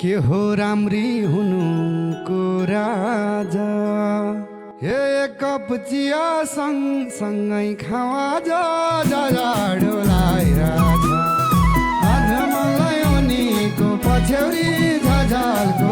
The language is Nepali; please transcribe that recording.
के हो राम्री हुनुको राजा हे कप चिया सँगसँगै खावा जाडो लागिरहेछ आज मलाई उनीको पछ्यौरी झझालको